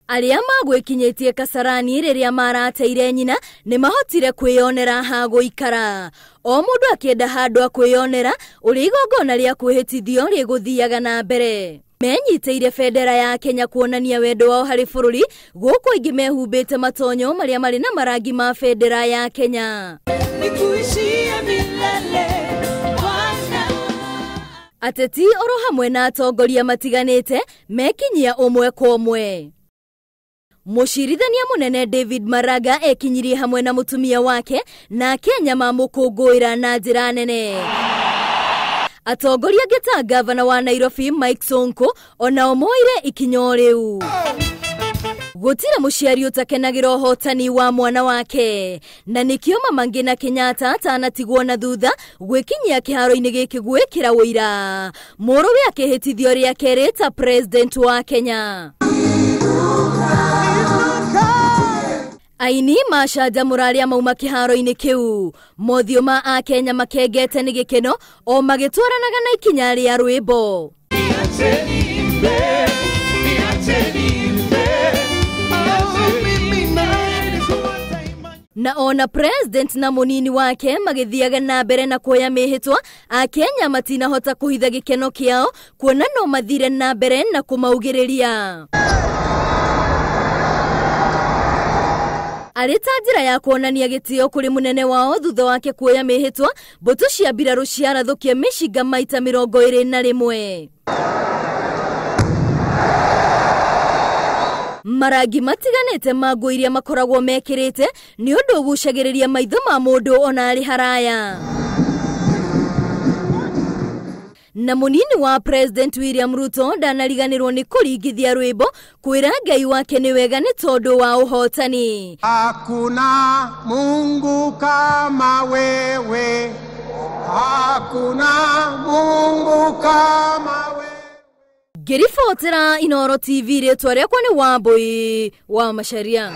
Arĩa magwĩkinyĩtie Kasarani rĩrĩa marateire nyina nĩ mahotire kwĩyonera ha gũikara. O mũndũ akĩenda handũ a kwĩyonera ũrĩa igongona rĩa kwĩhĩtithio rĩgũthiaga na mbere. Menyitĩire bendera ya Kenya kuonania wendo wao harĩ bũrũri, gũkũ aingĩ mehumbĩte matonyo marĩa marĩ na marangi ma bendera ya Kenya. Nikuishie milele Bwana. Ateti oro hamwe na atongoria matiganĩte mekinyia ũmwe kwa ũmwe. Mũcirithania mũnene David Maraga ekinyirie hamwe na mũtumia wake na Kenya mamũkũngũĩra na njĩra nene. Atongoria angĩ ta gavana wa Nairobi Mike Sonko onao moire ikinya o rĩu. Gũtirĩ mũciari ũtakenagĩra ũhotani wa mwana wake, na nĩkĩo Mama Ngina Kenyatta atanatigwo na thutha gwĩkinyia kĩharo-inĩ gĩkĩ gwĩkĩra ũira mũrũwe akĩhĩtithio rĩa kerĩ ta president wa Kenya. Aini macanjamũra arĩa mauma kĩharo-inĩ kĩu, mothiũ ma akenya makengete nĩ gĩkeno o magĩtwaranaga na ikinya rĩa rwĩmbo. Niache niimbe, niache niimbe, oh, mimi naye nifuate imani. Na ona president na mũnini wake magĩthiaga na mbere na kuoya mĩhĩtwa, akenya matinahota kũhitha gĩkeno kĩao kuona no mathire na mbere na kũmaugĩrĩria. Arĩ ta njĩra ya kuonania gĩtĩo kũrĩ mũnene wao thutha wake kuoya mĩhĩtwa, mbũtũ cia mbirarũ ciarathũkia mĩcinga maita 21. Marangi matiganĩte ma nguo iria makoragwo mekĩrĩte nĩ ũndũ ũgucagĩrĩria maitho ma mũndũ ona arĩ haraya. Na mũnini wa President William Ruto ndanariganĩrwo nĩ kũringithia rwĩmbo kwĩra Ngai wake nĩ wega nĩ tondũ wa ũhotani. Hakuna Mungu kama wewe, hakuna Mungu kama wewe. Ngĩribotera Inooro TV rĩtwa rĩakwa nĩ Wambui wa Macharia.